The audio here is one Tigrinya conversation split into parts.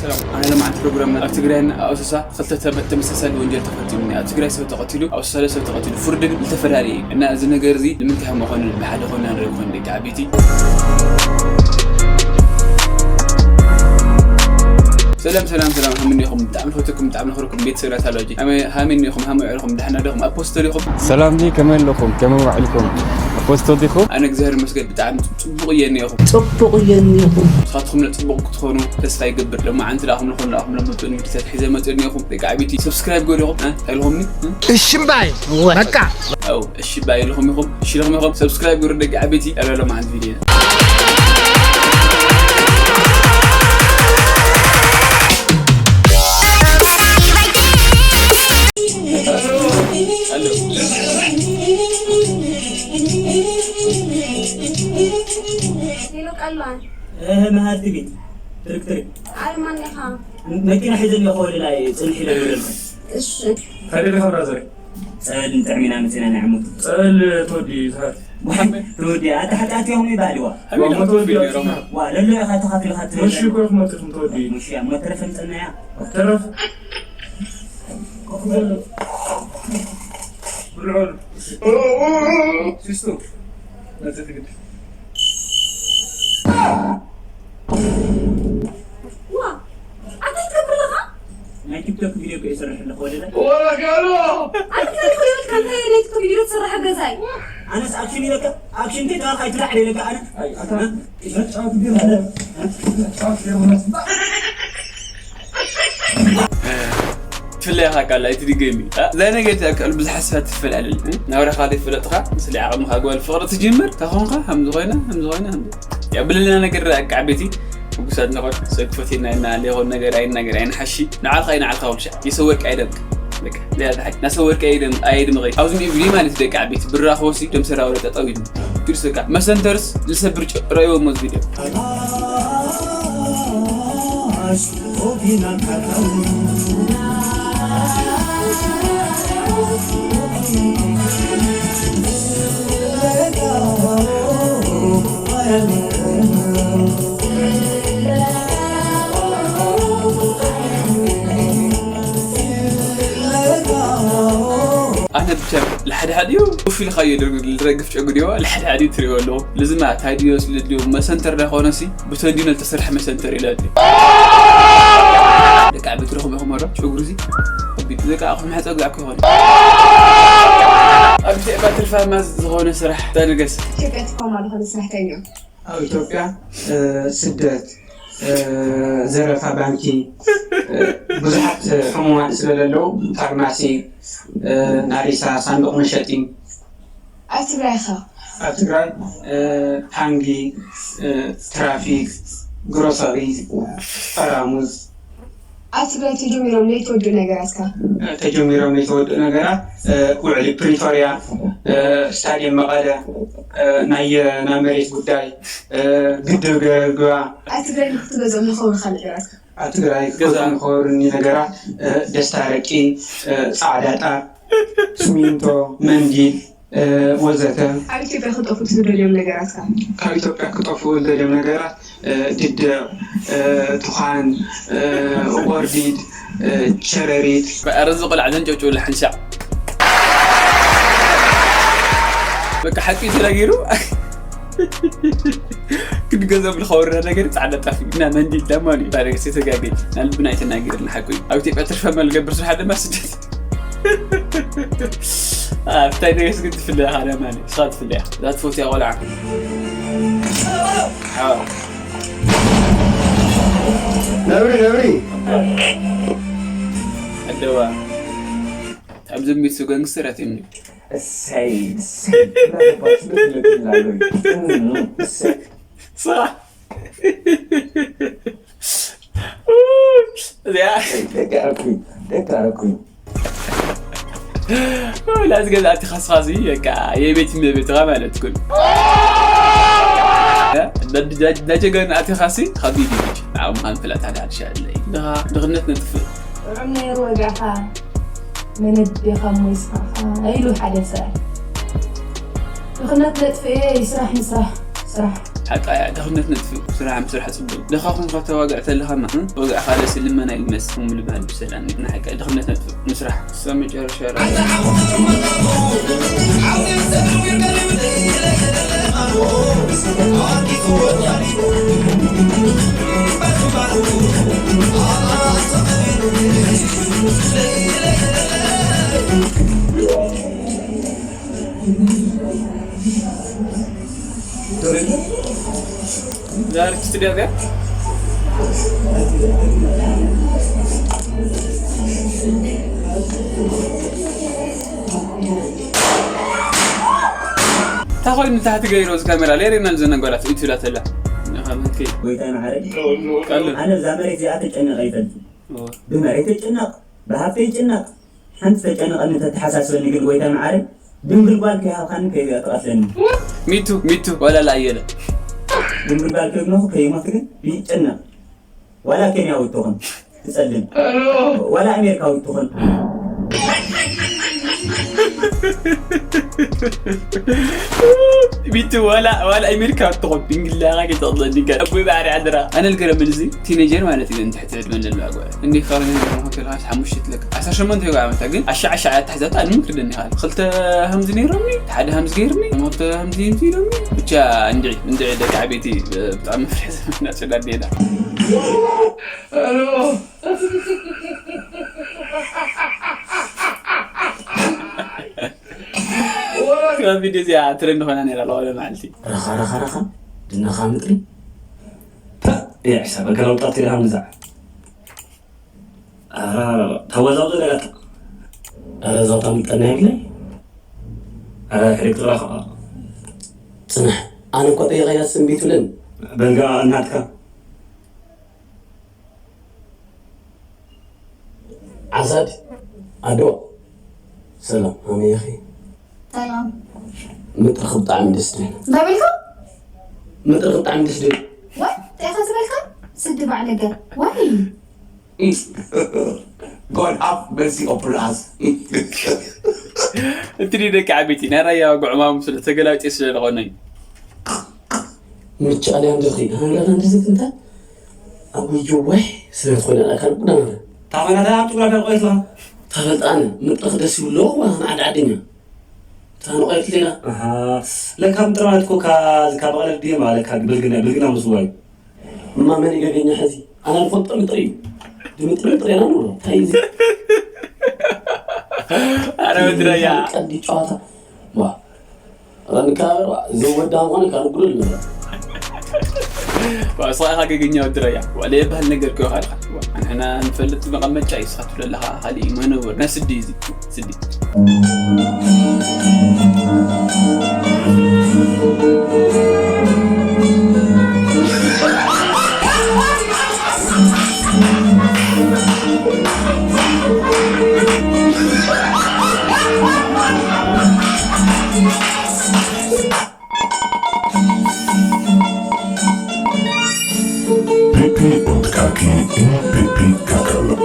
ሰላም፣ ኣነ ሎማዓንቲ ፕሮግራምና ኣብ ትግራይን ኣብ ኣሶሳ ክልተ ተመ-፣ ተመሳሳሊ ወንጀል ተፈፂሙ። ኣብ ትግራይ ሰብ ተቐቲሉ፣ ኣብ ኣሶሳ ሰብ ተቐቲሉ፣ ፍርዲ ግን ዝተፈላለየ እዩ። እና እዚ ነገር እዚ ንምንታይ ከም ዝኾነ ብሓደ ኮይና ንርኢ ኮይኑ ደቂ ዓበይቲ። ሰላም፣ ሰላም፣ ሰላም፣ ሃመይ እኒኹም? ብጣዕሚ ፈትኩም፣ ብጣዕሚ ነኽርኩም ቤተሰብና ታሎጂ። ሃመይ፣ ሃመይ እኒኹም? ሃመይ ውዒልኩም? ደሕና ዲኹም? ኣፖስቶል ኢኹም? ሰላም ዲ፣ ከመይ ኣለኹም? ከመይ ውዒልኩም? ኣፖስቶል ዲኹም? ኣነ እግዚኣብሔር ይመስገን ብጣዕሚ ጽቡቕ እየ እኒኹም። ጽቡቕ እየ እኒኹም። ንስኻትኩም ጽቡቕ ክትኾኑ ተስፋ ይገብር። ሎማዓንቲ ዳኹም ልኾኑ ዳኹም ለመጡ እንግዲታት ሒዘ መጽእ እኒኹም። ደቂ ዓበይቲ ሰብስክራይብ ገዲኹም፣ እ? እንታይ ኢልኹምኒ? እ? እሺ እምባይ፣ እወ፣ በቃ። ኣው፣ እሺ እምባይ ኢልኹም ኢኹም፣ እሺ ኢልኹም ኢኹም። ሰብስክራይብ ገሩ ደቂ ዓበይቲ። ያለ ሎማዓንቲ ቪድዮ። ሄሎ፣ ቀልባን። እህ፣ መሃር ቲቪ። ትርክ፣ ትርክ። ኣይ፣ ማን ኢኻ? መኪና ሒዘ እኒኦ፣ ከወልድ ኣይ፣ ጽንሕ ኢለ ይውለድኩም። እሺ። ከደሊ ኸብራ ዘር። ጸል ጥዕሚና መጺና ናይ ዓመቱ። ጸል ተወዲ ዝሃር። ተወዲ፣ ኣታ ሓጢኣት እዮም ይባልዋ። ኣቤት፣ ዋ፣ ተወዲ ተወዲ ነይሮም። ዋ፣ ለሎ ኢኻ ተኻፊልካ ትበልዕ። መሺ እኮ ኢኹም መጺኹም ተወዲ። መሺ፣ እሞ ተረፈ ምጸናያ። ተረፍ። ብልዑ። ሲስቶ። መጺ ትግዲ። ዋ፣ ኣታ ትገብር ኣለኻ? ናይ ቲክቶክ ቪድዮ እኮ ይሰርሕ ኣለኹ ወለደ። ኣታ እንታይ ይኹን ይብል፣ ከምታይ ናይ ቲክቶክ ቪድዮ ትሰርሕ ኣብ ገዛይ? ኣነስ ኣክሽን ይለካ፣ ኣክሽን ከይተባልካ ኣይትላዕ ደለካ ኣነ። ኣይ፣ ኣታ፣ መጫወት ግን ኣለ። መጫወት ግን ኣለ። ትፍለያ ኻቃላ ኣይትድገሚ። እ? እዛ ነገር እዚኣ ከሉ ብዙሓት ሰባት ትፈላለል። እ? ናብራኻ ዘይፈለጥኻ፣ ስለ ዓቕምኻ ጓል ፍቕሪ ትጅምር፣ ታኾንካ፣ ከምዚ ኾይና፣ ከምዚ ኾይና፣ ከምዚ። ያብለልና ነገር ደቂ ዓበይቲ፣ ሕጉሳት ንኾን፣ ሰብ ክፈትየና ኢልና፣ ዘይኾን ነገር ኣይናገር፣ ኣይንሓሺ። ንዓልኻ እዩ ንዓልኻ ውልሻ። የሰው ወርቂ ኣይደምቅ። በቃ፣ ዚያዳ ሓቂ። ናሰው ወርቂ ኣይደም-፣ ኣየድምቐይ። ኣብዚ ቪድዮ ማለት ደቂ ዓበይቲ፣ ብራ ክወሲ፣ ደም ሰራ ወረ ጠጠው ኢሉ። ግልጽ በቃ። መሰንተርስ ዝሰብር ጭ-፣ ረእይዎ ሞዝ ቪድዮ። ኣነ ብቻ ልሓድሓዲኡ ኮፍ ኢልካዮ ዶ-፣ ልረግፍ ጨጉዲዋ ልሓድሓዲኡ ትሪኦ ኣለኹ። ልዝማ ታዲዮ ስለ ድዮ መሰንተር ዳኾነሲ ብተንዲኖ ዝተሰርሐ መሰንተር ኢለ ኣድልዮ። ደቂ ዓበይቲ ርኹም ኢኹም ዶ? ጨጉሪ እዚ ከቢድ። ደቂ ኣኹም ሕፀ ግዛዕኩ ይኾን። ኣብ ኢትዮጵያ ትርፋማ ዝኾነ ስራሕ እንታይ ንገስ? ኢትዮጵያ ትርፋማ ዝኾነ ስራሕ እንታይ እዩ? ኣብ ኢትዮጵያ፣ እ፣ ስደት፣ እ፣ ዘረፋ ባንኪ፣ እ፣ ብዙሓት ሕሙማት ስለ ዘለዉ ፋርማሲ፣ እ፣ ናሪሳ ሳንዱቕ መሸጢ። ኣብ ትግራይ ኸ? ኣብ ትግራይ፣ እ፣ ታንጊ፣ እ፣ ትራፊክ፣ ግሮሰሪ፣ ጠራሙዝ። ኣብ ትግራይ ተጀሚሮም ዘይተወድኡ ነገራት ከ? እ፣ ተጀሚሮም ዘይተወድኡ ነገራት፣ እ፣ ውዕሊ ፕሪቶርያ፣ እ፣ ስታድየም መቐለ፣ እ፣ ናይ፣ እ፣ ናይ መሬት ጉዳይ፣ እ፣ ግድብ ገረግባ። ኣብ ትግራይ ንክትገዝኦም ዝኸውንካ ነገራት ከ? ኣብ ትግራይ ገዛ። ክገዝኦም ዝኸውርኒ ነገራት፣ እ፣ ደስታ ኣረቂ፣ እ፣ ጻዕዳ ጣብ፣ ስሚንቶ፣ መንዲል፣ እ፣ ወዘተ። ኣብ ኢትዮጵያ ክጠፍኡ ትደልዮም ነገራት ከ? ካብ ኢትዮጵያ ክጠፍኡ ዝደልዮም ነገራት፣ እ፣ ድደ፣ እ፣ ትዃን፣ እ፣ ወርዲድ፣ እ፣ ሸረሪት። ኧረ እዚ ቆልዓ ዘንጨውጭውላ ሓንሻዕ። በቃ ሓቂ ተናጊሩ። ክንገዘም ዝኸውርና ነገር ጻዕዳ ጣፍ እዩ። እና መንዲል ደማ እዩ። ታዲያ ዝተጋገ። ናልብና ኣይተናገርና ሓቁ እዩ። ኣብ ኢትዮጵያ ትርፈ መልገብር ስራሕ ድማ ስደት። ኣብታይ ነገስ ግን ትፍለያ ካለ ማለት እሷ ትፍለያ። እዛ ትፈትያ ቆልዓ። ሓዋ። ነብሪ፣ ነብሪ። ኣደዋ። ኣብ ዘሚት ሱ ጋንግስተራት እዮም። እሰይ፣ እሰይ። እሰይ። ስራ። እዚኣ ደቂ ኣረኩኝ፣ ደቂ ኣረኩኝ። ላዚ ገዛ ኣቲ ኻስኻዚ በቃ የቤት እመቤትኻ ማለት ኩን። ዳጀጋን ኣቲ ኻሲ ኻቢቢ። ኣብ ምዃን ፍላት ሓደ ሓደ ሻለይ። ድኻ ድኽነት ነጥፍእ። ጥዑም ነይሩ ወጋእኻ፣ መነዴኻ እሞ ይስኻኻ ኢሉ ሓደ ሰብ። ድኽነት ነጥፍኤ፣ ይስራሕ ምስራሕ፣ ስራሕ። ሓቃ እያ፣ ድኽነት ነጥፍእ። ስራሕ ምስራሕ ጽቡቕ። ድኻ ኹንካ ተዋግዕ ተለኻ ማ፣ ወግዕኻ ለሲ ልመና ይልመስ። እም ልባል ብሰላም ንሓቃ ድኽነት ነጥፍእ። ምስራሕ። ክሳብ መጨረሻ ራ። ዛሬ ስቱዲዮ ጋር እንታይ ኮይኑ ታሕቲ ገይሮ እዚ ካሜራ ሌሬና ዝነገራት እዩ ትብላ ተላ። ንኸምንቲ ጎይታይ መሓረይ፣ ቀልብ። ኣነ እዛ መሬት እዚኣ ተጨነቐ ይፈልጥ። እወ። ብመሬት ይጭነቕ፣ ብሃብተይ ይጭነቕ። ሓንቲ ተጨነቐኒ እንተተሓሳስበኒ ግን ጎይታይ መሓረይ፣ ድንግል ጓል ከይሃብካኒ ከይትቐትለኒ። ሚቱ፣ ሚቱ፣ ዋላ ለኣየለ። ድንግል ጓል ከይብለኹ ከይሞት ግን ይጨነቕ። ዋላ ኬንያዊት ትኹን ትጸልም፣ ዋላ ኣሜሪካዊት ትኹን። ቢቲ ዋላ፣ ዋላ ኣሜሪካዊት ትኹን ድንግል ዳኻ ከይተቕጽለኒ ጋር። ኣቦይ ባሕሪ ዓድራ። ኣነ ልገረምን እዚ ቲኔጀር ማለት እዩ፣ ትሕቲ ዕድመ ዘለዋ ጓል። እንዲህ ካልሆነ ደግሞ ከልካስ ሓሙሽተ ትለካ። ዓሰርተ ሸሞንተ ይጓ ዓመታ ግን ኣሻ ዓሻ ኣታሕዛታ ንምክር ደኒ ኻል። ክልተ ሃምዚ ነይሮምኒ፣ ሓደ ሃምዚ ገይርኒ፣ ሞተ ሃምዚ ሃምዚ ኢሎምኒ። ብቻ እንድዒ፣ እንድዒ ደቂ ዓበይቲ፣ ብጣዕሚ መፍርሒ ዘመን ኣጨዳዴና። ካብ ቪድዮ እዚኣ ትረኒ ኮይና ነይራ ለዋለ መዓልቲ። ረኻ፣ ረኻ፣ ረኻ፣ ድነኻ ምጥሪ። ፐ፣ እያ ሕሳብ፣ ኣገላውጣ ትሪሃ ምዛዕ። ኣረ፣ ተወዛውዞ ደጋጣ። ኣረ፣ ዛውታ ምጠና የብለይ። ኣረ፣ ክሪክ ጥራኻ። ጽናሕ፣ ኣነ እኮ ጠይቐያ ስምቢት ብለን። በልጋ እናትካ። ዓሳድ፣ ኣዶ፣ ሰላም፣ ከመይ ኢኺ? ሰላም። ምጥርኺ ብጣዕሚ ደስ ትብል። እንታይ በልካ? ምጥርኺ ብጣዕሚ ደስ ትብል። ዋይ፣ እንታይ ኢኻ ዝበልካ? ስዲ ባዕለገ። ዋይ። God have mercy upon us። እቲ ደቂ ዓበይቲ ናይ ራያ ጉዕማሙ ስለ ተገላቢጦ ስለ ዝኾነ እዩ። ምቻ ኣልያ እንድኺ፣ ሃንጋላ እንድዚ ትንታ፣ ኣብ ውዩ ወይ ስለ ዝኾነ ኣካል ቁዳና። ታኾና ዳ ኣብቲ ቁዳና ቆይትላ። ታፈልጣነ፣ ምጥርኽ ደስ ይብሎ፣ ዋላ ዓድዓድኛ። ታኑ ቆይት ሌላ። ኣሃ፣ ለካ ምጥር ማለት እኮ ካ-፣ ካብ ቀለል ድየ ማለት ካ-፣ ብልግና፣ ብልግና ምስዋይ። እማ መን ይገገኛ ሕዚ? ኣነ ልፈልጦ ምጥር እዩ። ድምጥር ምጥር ኢና ንብሎ። እንታይ እዩ እዚ? ኣረ ምድረያ። ቀልዲ ጨዋታ። ዋ። ኣረ ንከባበር ዋ። ዘወዳ ምዃኑ ካልእ ጉድ ኣሎ። ዋ፣ ንስኻ ኢኻ ገገኛ ወዲ ራያ። ዋ፣ ለየባህል ነገር እኮ ኢኻ ኢኻ። ዋ፣ ንሕና ንፈልጥ መቐመጫ እዩ፣ ንስኻ ትብሎ ኣለኻ፣ ካልእ እዩ፣ መነበር። ናይ ስዲ እዩ እዚ። ስዲ። Pipi und Kaki in Pipi Kakala.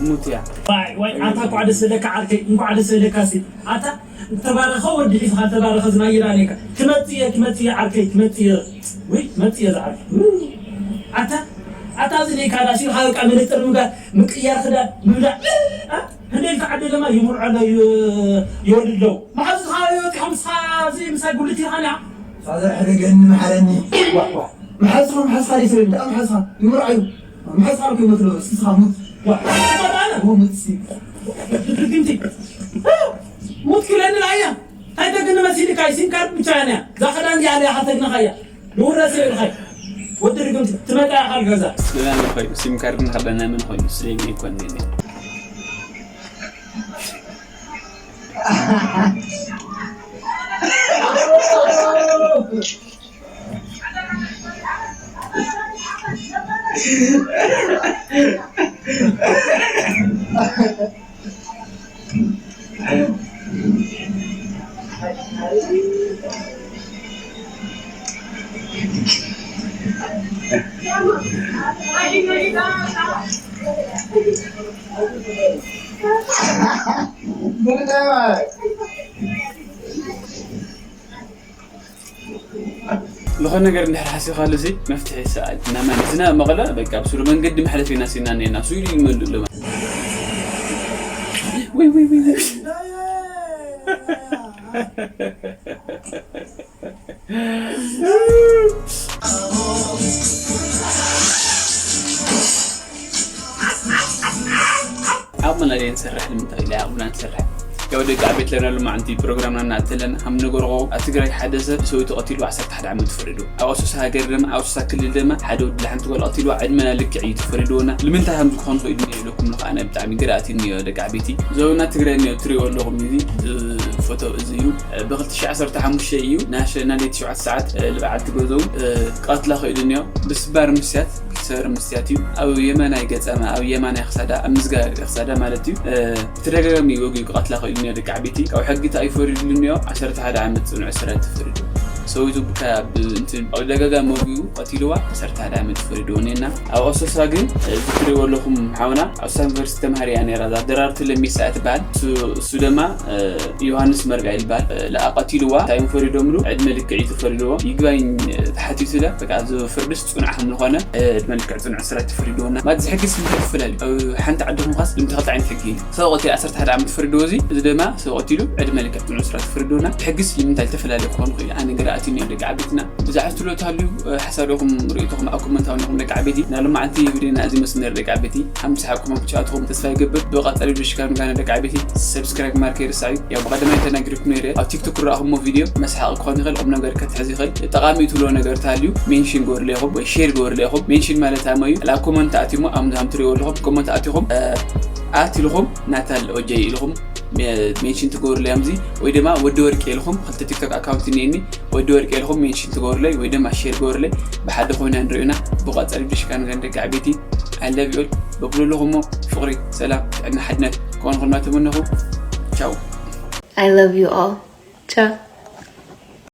ሙት እያ። ዋይ፣ ዋይ፣ ኣታ እንኳዕ ደስ በለካ ዓርከይ፣ እንኳዕ ደስ በለካ ሲ። ኣታ ተባረኸ ወዲ ሒዝካ ተባረኸ ዝናይራ ነካ። ክመጽእ እየ፣ ክመጽእ እየ ዓርከይ፣ ክመጽእ እየ። ውይ፣ ክመጽእ እየ ዝዓርከይ። ውይ፣ ኣታ፣ ኣታ እዚ ነካ ዳሲ ሃልቃ መነጽር ምግባር፣ ምቅያር ክዳን፣ ምብላዕ። እ? ህንደይ ተዓደለማ ይምርዖ ኣሎ፣ ይ-፣ ይወልድ ለው። መሓዙ ዝኻበ ይወጽእ፣ ከምስኻ እዚ ምሳይ ጉልት ኢኻ ኒኣ። ፋዘር ሕደገኒ፣ መሓረኒ። ዋ፣ ዋ። መሓዝኻ፣ መሓዝኻ ደይ ትብል፣ ደኣ መሓዝኻ ይምርዖ እዩ። መሓዝኻ እኮ ይመትሎ፣ እስኻ ሙት። ዋ፣ ተባባለ። ዋ፣ ሙት እስቲ። ድግምቲ። ሙት ክለኒ ላያ። እንታይ ተግኒ መሲልካ? ሲም ካርድ ብቻ እያ። እዛ ክዳን እዚኣ እያ ሓተግናኻ እያ። ንውረስ ኢልካ። ወዲ ድግምቲ፣ ትመጣ ኢኻ ገዛ። ስለና መን ኮይኑ? ሲም ካርድ ንኽዳና መን ኮይኑ? ስለኛ ይኮን ነኝ። ዝኾነ ነገር እንድሕር ሓሲኻሉ እዚ መፍትሒ ይሰኣል። እና ማን ዝና መቐለ በቃ ብሱሩ መንገዲ መሕለፊ ኢና ሲና እኒአና። ሱ ኢሉ ይመልእ ኣሎ። ወይ ወይ ወይ ወይ። ዓቕምና ደይ ንሰርሕ ንምንታይ ኢለ ዓቕምና ንሰርሕ። ያው ደቂ ዓበይቲ ለና ሎማዓንቲ ፕሮግራምና እናእተለን ከም ነገርኮ ኣብ ትግራይ ሓደ ሰብ ሰበይቱ ቀቲሉ ዓሰርተ ሓደ ዓመት ተፈሪዱ። ኣብ ኣሶሳ ሃገር ደማ ኣብ ኣሶሳ ክልል ደማ ሓደ ወዲ ሓንቲ ጓል ቀቲሉ ዕድመና ልክዕ እዩ ተፈሪድዎና። ልምንታይ ከም ዝኾን ኾይዱ ነይ ኢለኩም ንኸዓ ናይ ብጣዕሚ ግርኣት እዩ ነዮ ደቂ ዓበይቲ። ዞና ትግራይ ነዮ ትሪኦ ኣለኹም እዚ ፎቶ እዚ እዩ። ብክልተ ሺሕ ዓሰርተ ሓሙሽተ እዩ ናሸ ናደይ ትሽዓተ ሰዓት ልበዓል ትገዘው ቀትላ ኸይዱ ነዮ ብስባር ምስያት ሰር ምስያት እዩ። ኣብ የማናይ ገጸማ ኣብ የማናይ ክሳዳ ኣብ ምዝጋ ክሳዳ ማለት እዩ። ብተደጋጋሚ ወጊኡ ክቐትላ ክእል እኒኦ ደቂ ዓበይቲ ካብ ሕጊ እንታይ እዩ ፈሪድሉ እኒኦ ዓሰርተ ሓደ ዓመት ጽኑዕ እስራት ተፈሪዱ። ሰዊቱ ብካ ብእንትን ኣብ ደጋጋሚ ወጊኡ ቀቲልዋ ዓሰርተ ሓደ ዓመት ተፈሪዱ እኒና። ኣብ ኣሶሳ ግን እዚ ትሪእዎ ኣለኹም ሓውና ኣብ ዩኒቨርሲቲ ተምሃሪ እያ ነይራ እዛ ደራርቱ ለሚሳ እያ ትበሃል። እሱ- እሱ ደማ ዮሃንስ መርጋ ይልባል ለኣ ቀቲልዋ እንታይ ፈሪዶምሉ ዕድመ ልክዕ እዩ ተፈሪድዎ ይግባኝ ተሓቲቱ ለ በቃ እዚ ፍርድስ ጽኑዕ ከም ዝኾነ ዕድመ ልክዕ ጽኑዕ ስራት ተፈሪድዎና ማለት እዚ ሕግስ እንታይ ትፈላለዩ ኣብ ሓንቲ ዓዲ ኹንካስ ልምቲ ክልተ ዓይነት ሕጊ እዩ ሰው ቀቲል ዓሰርተ ሓደ ዓመት ፈሪድዎ እዚ እዚ ደማ ሰው ቀቲሉ ዕድመ ልክዕ ጽኑዕ ስራት ተፈሪድዎና ሕግስ ልምንታይ ዝተፈላለዩ ክኾኑ ክእል ኣነ ገራእቲ እኒኦ ደቂ ዓበይትና ብዛዕባ ትሎ ተሃልዩ ሓሳብ ዲኹም ርእይቶኹም ኣብ ኮመንት ኣውኒኹም ደቂ ዓበይቲ ናብ ሎማዓንቲ ቪድዮና እዚ መስል ነይሩ ደቂ ዓበይቲ ሓምሳ ሓቅኹም ኣብ ትሽኣትኹም ተስፋ ይገብር ብቐጻሊ ቪድዮ ሽካን ጋና ደቂ ዓበይቲ ሰብስክራይብ ማርክ ይርሳዕ እዩ ያው ብቐደማይ ተናጊርኩም ነይረ ኣብ ቲክቶክ ክረኣኹሞ ቪድዮ መስሓቕ ክኾን ይኽእል ቁም ነገር ከትሕዝ ይኽእል ጠቓሚ እዩ ትብሎ ነገር ተሃልዩ ሜንሽን ገበርለ ኢኹም ወይ ሼር ገበርለ ኢኹም ሜንሽን ማለት ኣመ እዩ ላ ኮመንት ኣቲሞ ኣምዛም ትሪኦ ኣለኹም ኮመንት ኣቲኹም ኣት ኢልኹም ናታል ኦጀይ ኢልኹም ሜንሽን ትገብሩለይ ኣምዚ ወይ ድማ ወዲ ወርቂ ኢልኹም ክልተ ቲክቶክ ኣካውንት እኒኤኒ ወዲ ወርቂ ኢልኹም ሜንሽን ትገብሩለይ ወይ ድማ ሼር ገበሩለይ ብሓደ ኮይና ንሪኡና ብቐጻሊ ብሽካ ንገን ደቂ ዓበይቲ ኣለቢኦል በብሉ ኣለኹሞ ፍቕሪ ሰላም ጥዕና ሓድነት ከኾንኹም እናተመነኹ ቻው I love you all. Ciao.